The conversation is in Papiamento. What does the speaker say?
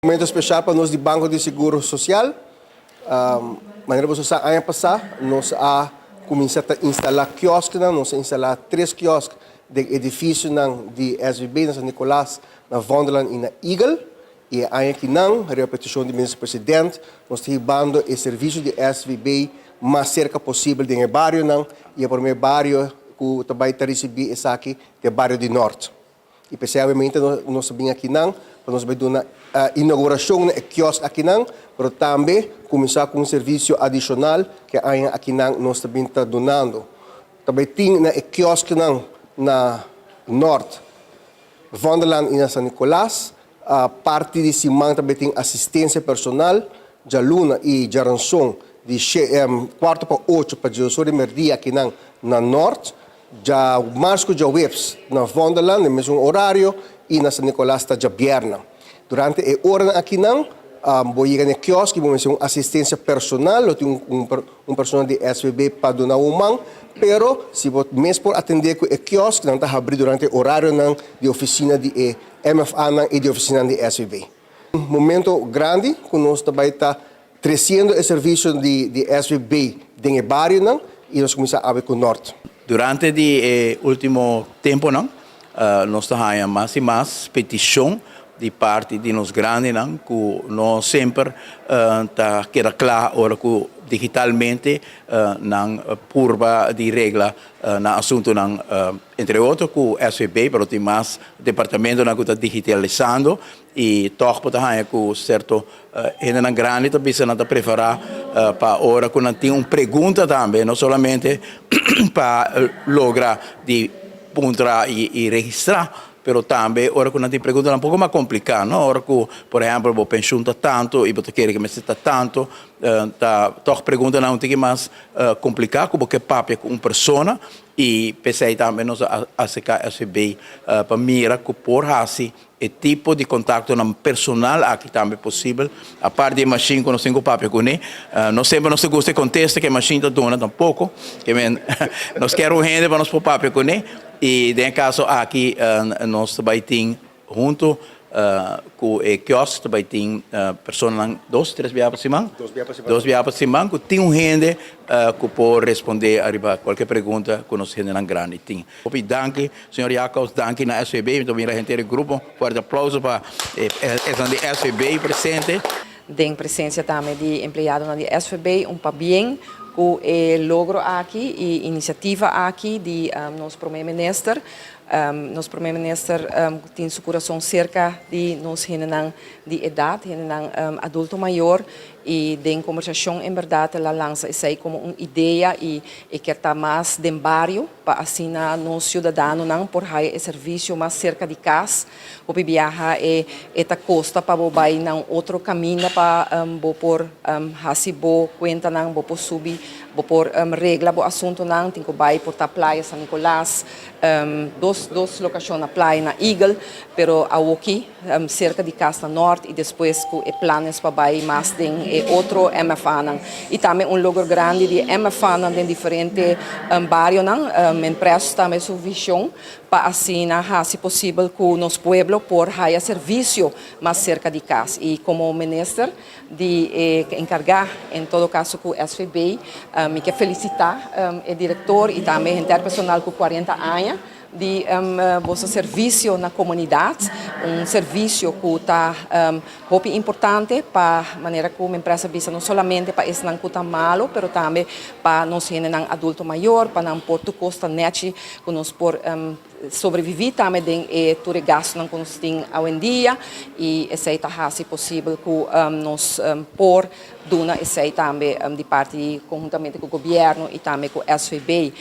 Momento espesial pa nos di Banko di Seguro Sosial. Manera boso sa, aña pasá nos a kuminsá instalá kiosk, nos a instalá tres kiosk den edifisio di SVB na San Nicolas, na Vondellaan i na Eagle. I akinan, riba petishon di minister presidente, nos ta hibando e servisio di SVB mas serka posibel den bario, i e promé bario ku tambe ta risibí esaki ta e bario di Noord. I p'esei obviamente nos a bin akinan, pa nos duna inougurashon di kiosk akinan, pero tambe kuminsá ku un servisio adishonal ku akinan nos tambe ta dunando. Tambe tin na kiosk nan na Noord, Vondellaan i na San Nicolas, a parti di siman tambe tin asistensia personal, djaluna i djárason di 7:45 pa 10 di mèrdia akinan na Noord, djamars ku djaweps na Vondellaan, na mesun orario, i na San Nicolas ta djabièrnè. Durante e ora akinan, bo yega na kiosk i bo un asistensia personal, òf tin un persona di SVB pa duna un man, pero si bo mes por atendé ku e kiosk, nan ta habrí durante orario nan di ofisina di MFA nan i di ofisina di SVB. Un momento grandi ku nos tambe ta kresiendo e servisio di SVB den bario nan, i nos kuminsá ku Noord. Durante e último tempunan, nos tin mas i mas petishon di parti di nos grandinan, ku no semper ta keda kla ora ku digitalmente nan purba di regla nan asuntunan, entre otro ku SVB, pero tin mas departamentonan ku ta digitalisando i toch por ta ku sierto hendenan grandi tambe nan ta preferá pa ora ku nan tin un pregunta tambe, no solamente pa logra di puntra i registrá, pero tambe ora ku nan tin pregunta un poko mas kompliká, no? Ora ku, por ehèmpel, bo penshun ta tantu i bo ke ku ta tantu, ta toch preguntanan un poko mas kompliká, ku bo ke papia ku un persona, i p'esei tambe nos a aserká SVB pa mira ku por hasi e tipo di kontaktonan personal aki tambe posibel. Aparte di machine ku nos tin ku papia kuné, no semper nos gusta kontesta ku e machine ta duna tampoko, ke men nos ke un hende pa nos por papia kuné, i den kaso aki nos tambe tin huntu ku e kiosk tambe tin persona dos, tres biaha pa siman. 2 biaha pa siman. 2 biaha pa siman, ku tin un hende ku por respondé ariba kualke pregunta ku nos hendenan grandi tin. Hopi danki, señor Jacobs, danki na SVB, anto mira henter grupo, fuerte aplouso pa e di SVB presente. Den presensia tambe di empleadonan di SVB, un pabien ku e logro aki i inisiativa aki di nos promé minister. Nos promé minister tin su kurason serka di nos hendenan di edat, hendenan adulto mayor, i den kombersashon en berdat el a lansa esei komo un idea i ke ta mas den bario pa asina nos siudadanonan por haya e servisio mas serka di kas. Hopi biaha e ta kosta pa bo bai na otro kaminda pa bo por hasi bo kuentanan, bo por subi, bo por regla bo asuntunan, tin ku bai por ta Playa, San Nicolas, dos lokashon na Playa, na Eagle, pero awoki serka di kas na Noord i despues ku e plannan pa bai mas den e otro MFA nan. I tambe un logro grandi di MFA nan den diferente barionan, empresa tambe su vishon pa asina hasi posibel ku nos pueblo por haya servisio mas serka di kas. I komo minister di enkargá en todo kaso ku SVB, mi ke felisitá e direktor i tambe henter personal ku 40 aña di boso servisio na komunidat, un servisio ku ta hopi importante pa manera ku empresa bisa, no solamente pa esnan ku ta malu, pero tambe pa nos hendenan adulto mayor, pa nan por tur kos ta nèchi, ku nos por sobreviví tambe den e tur e gastunan ku nos tin awendia, i esei ta hasi posibel ku nos por duna esei tambe di parti konhuntamente ku gobièrnu i tambe ku SVB.